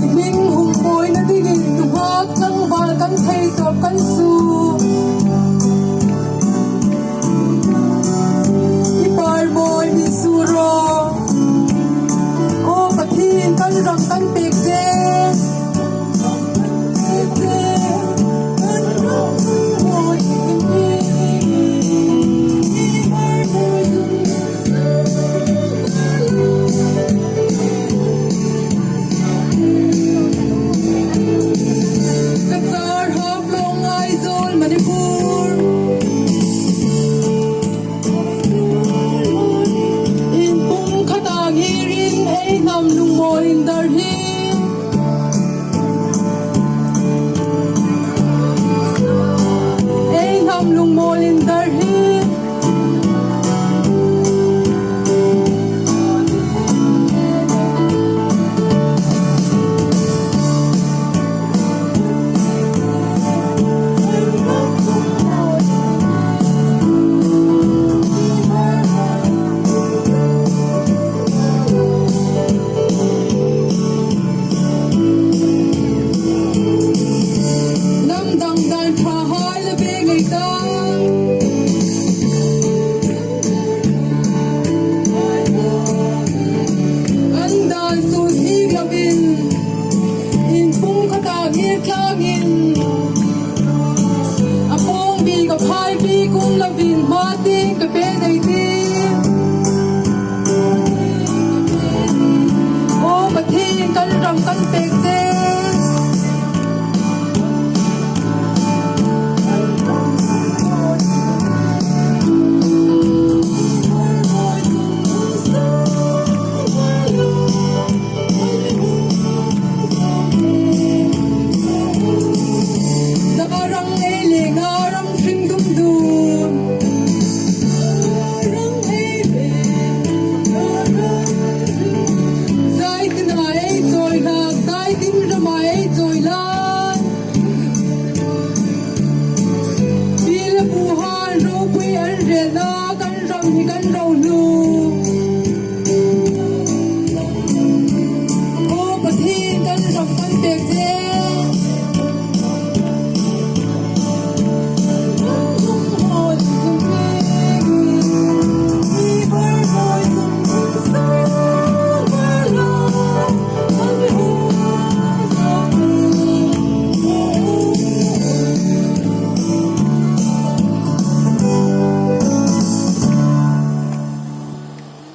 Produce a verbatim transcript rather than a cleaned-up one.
Hming hung mawina dingin nunghak tlangval kan thei tawp kan suo. I par mawi mi suo ro. Aw Pathien, kan ram kan pek che. Cachar, Haflong, Aizawl, Manipur. Inpum khata ngir in ei hnam lungmawi indar hi